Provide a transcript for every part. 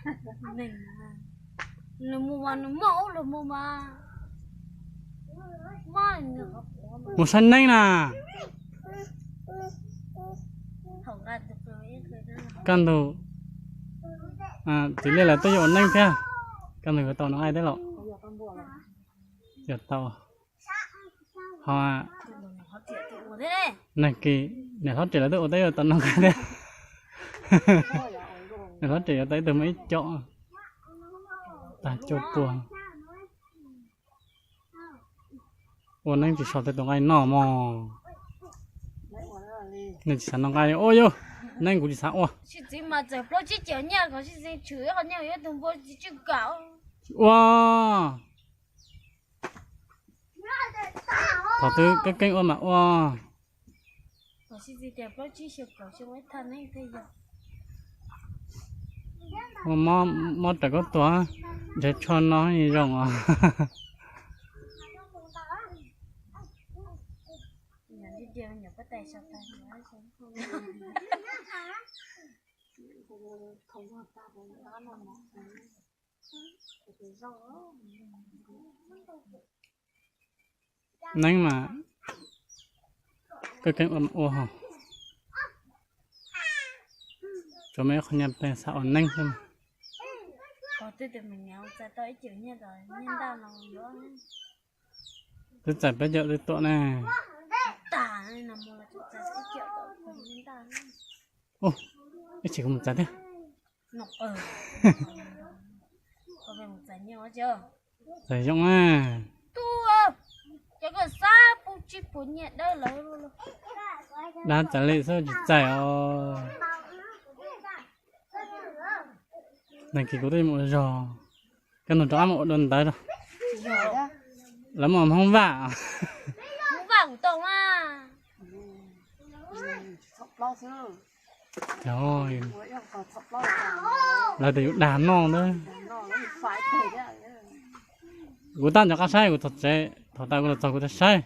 Neeg, nws mus mas nws muaj ub lug mus mas. Mus saib neeb na. Kaj ntug, txiv Liaj lawv twb yuav ua neeb thiab. Kaj ntug yuav tau noj nqaij thiab los? Yuav tau. Ho, nag kis niam hlob Riam lawv twb ua tau, yuav tau noj nqaij thiab. Niam hlob Riam yuav tau ib tug muaj ib co, tag cuaj puas. Ua neeb tsis so tej tus nqaij noj mog. Nej tsis xav noj nqaij ua yus, neeb kuv tsis xav ua. Sib txiv mas txawm plaub tsib caug nyiaj kom sib txiv tshwm ib qho nyiaj yuav tus npua tsis tswj kaum. Ua, thaum twg keeb keeb ua mas ua. Ua mob raws koj tuag, ntshe tshuaj no zoo os. Neeb mas keeb keeb ua mas ua ho. Tsuas muaj ib qho nyiaj peb xav ua neeb xwb mas. Twb txais peb caug twb tuaj ne. Ib chim kuv mus txais thiab. Txais zoo na. Dab txais li xwb tsis txais os. Nag kis kuv twb mus ua zog, koj nug rov qab mus ua dua ntawd. Lawv muaj Hmoob Vaj. Lawv tias yus dag noj ntawd. Kuv tab nco qab saib, kuv txog tsev, thaum tas kuv los txog kuv thiaj saib.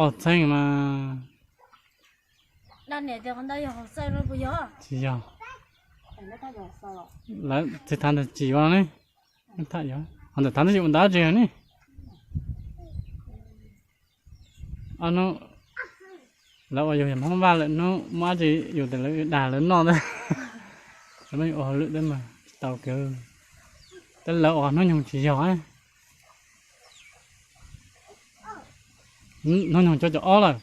Ob txheeb mas. Tsis yog. Lawv txiv thav ntawd tsis yuav ne. Ho ntawm thav ntawd tsis ua ntawd tsis yog ne. Ob hnub lawv ua yus yog Hmoob Vaj lawm, hnub muaj dab tsi yus tias lawv dag lawv noj ntawd. Lawv muab yus ua hauj lwm thiab mas tsis tau kiag. Tab lawv ua qhov hnub nyoog tsis yog. Hnub nyoog cuaj caum ob lawm.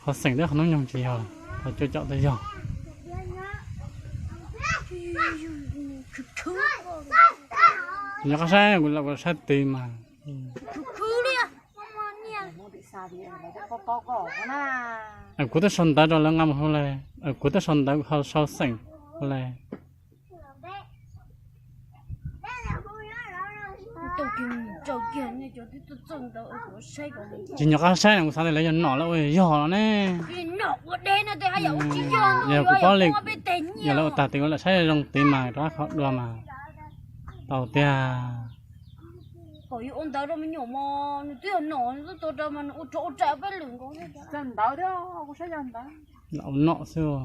Qhov xeem thiab qhov hnub nyoog tsis yog, qhov cuaj caum thiaj yog. Nyob qab saib, kuv saib tid mas. Kuv twb sau ntawv rau lawv nqa mus hu le, kuv twb sau ntawv sau xeem hu le. Tsis nco qab saib no, kuv xav tias lawv yog nom lawv ua yog no ne. Yog kuv paub li, yog lawv ua tag tid kuv lam saib zoo tid mas rov qab kho dua mas tau tiag. Lam ua nom xwb.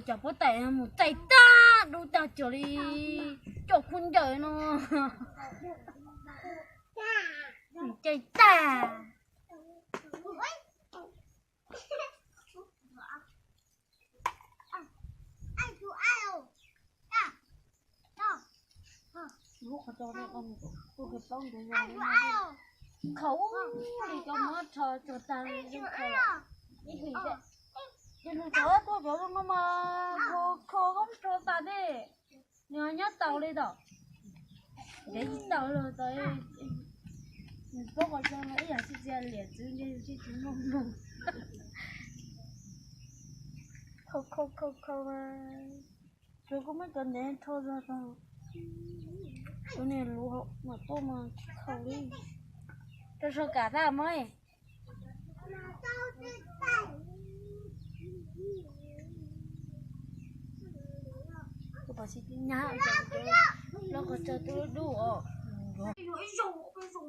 Cov pob tais mus txais tag dub tag cuag li coj khub ncaws no. Cais tag. Khaum li cov muab rho tsuag tag li zoo khaum. Ces nws cov tuaj cov zoo no mas khaum khaum khaum tsuag tag ne. Nws nyob tau li tau. Ntev tsis tau los tau. Nws paub qhov zoo no ib yam tsis txia liam txwv nce tsis tsis mloog mloog. Khaum khaum khaum khaum mas. Tsuas kuj muab cov ntev rho zog tag. Tus niag luv hauv mas tuaj mas tsis khaum li. Rau sau kam tag mas. Kuv pom tsis nyab los qhov tsaw twb dub os. Yuav ib zaug peb zaug,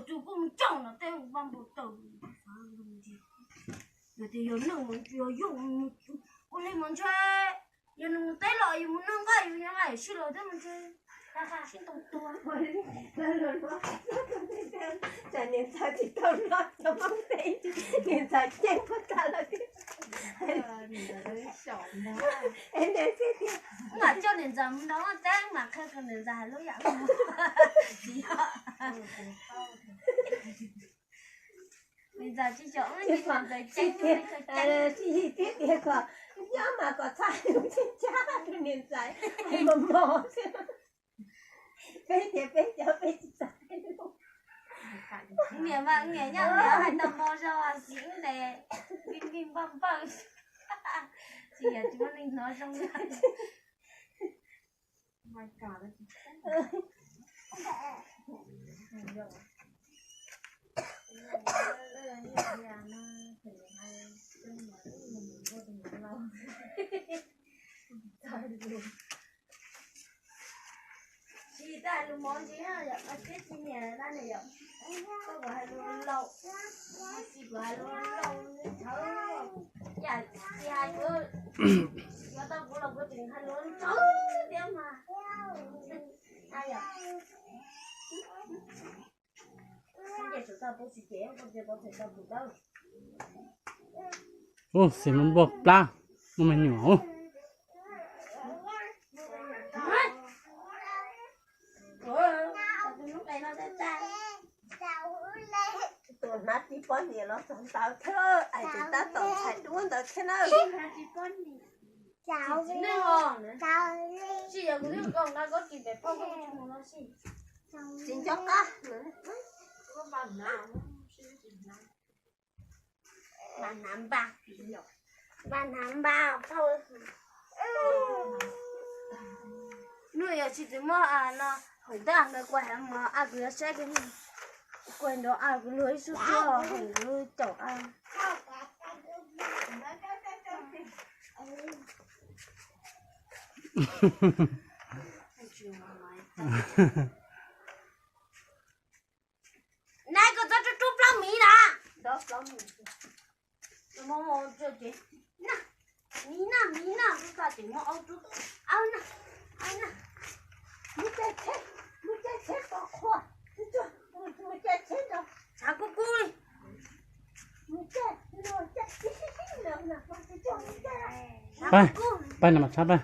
tus kuj mus coj no tej vaj npau taws. Yog tias yog neeg mus yog yus ua li mas ntshe yus nws mus teb los yus mus noj nqaij yus nyob nqaij sij los thiab mas ntshe sib ntaus tuag. Tsam niam ntxawm tsis tau noj cov Hmoob teb, niam ntxawm ceeb puag ta lawm thiab. Mam coj niam ntxawm mus nrog Hmoob teb mas qhia rau niam ntxawm hais lub yam. Niam ntxawm tsis xyaum, niam ntxawm ceeb, tsis yig tib tias kom nyob mas kom txhob hais lus ncab rau niam ntxawm, hais mos mos xwb. Peb tias peb cov peb tsis tau hais lus. Niam mas niam nyob niam hais tau mos zog xwb ne, vij vij npawj npawj, tsis yog tsis muaj neeg hnov zoo. Tsis tas lus mov ntsis yom, mas tib tsis niam na ne yom. Koj kuv hais lus laus, tsis kuv hais lus laus ntxhawv, yam tsis hais kuv, yuav tau kuv los kuv tseem hais lus ntxhawv thiab mas. Ub, xim muaj npua plab, muaj me nyuam ub. Tus hnav tib pob niam los txog ntawd thiab, ais tus tab tom ntxhais duab ntawd thiab na. Tsis nco qab. Npaj hnav npaj, npaj hnav npaj phauj. Hnub yog tsis tsis muaj no, hauv tab ntawd kuv hais mos a, kuv yuav saib kiag, kuv nrov a, kuv luag ib sub tuaj hauv kuv caum a. Nai, koj txhob rub rub plaub miv na. Miv na, miv na, kuv koj tseem muab aub rub. Aub na, aub na. Mus caij tsheb, mus caij tsheb pov qhua, mus caij tsheb nrog tshav kub kub li. Mus caij, mus caij, mus caij. Pab, pab no mas tshab pab.